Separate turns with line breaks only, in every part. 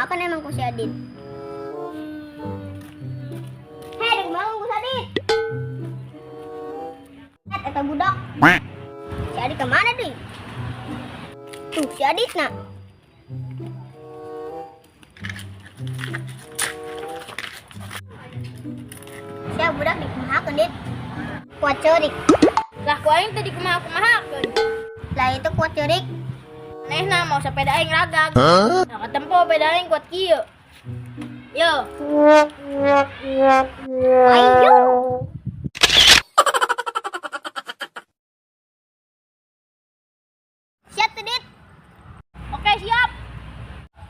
Dikumahakeun emang ku si Adit. Hei, dikumahakeun ku si Adit. Eta budak. Si Adit kemana deh? Tuh, si Adit nak. Sia budak dikumahakeun, Dit. Kuat ceurik.
Lah ku aing teh dikumaha-kumahakeun.
Lah itu kuat ceurik.
Manehna mau sepeda aing ragag. Nah katempo sepeda aing kuat kieu. Yo.
Ayo. Siap tuh, Dit.
Oke, siap.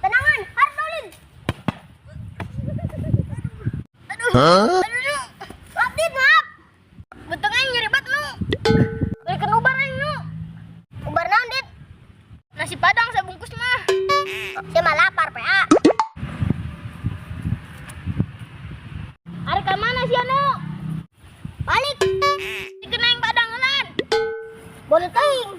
Tenangan, harus. Aduh. Aduh. Maaf, Dit, maaf.
Beteng aing nyeri banget nu. Belikan ubar aing nu.
Ubar naon, Dit?
Nasi padang sabungkus mah.
Saya mah lapar, PA.
Ari ka mana sia nu?
Balik.
Dikeun aing padang heulan.
Boleh teuing.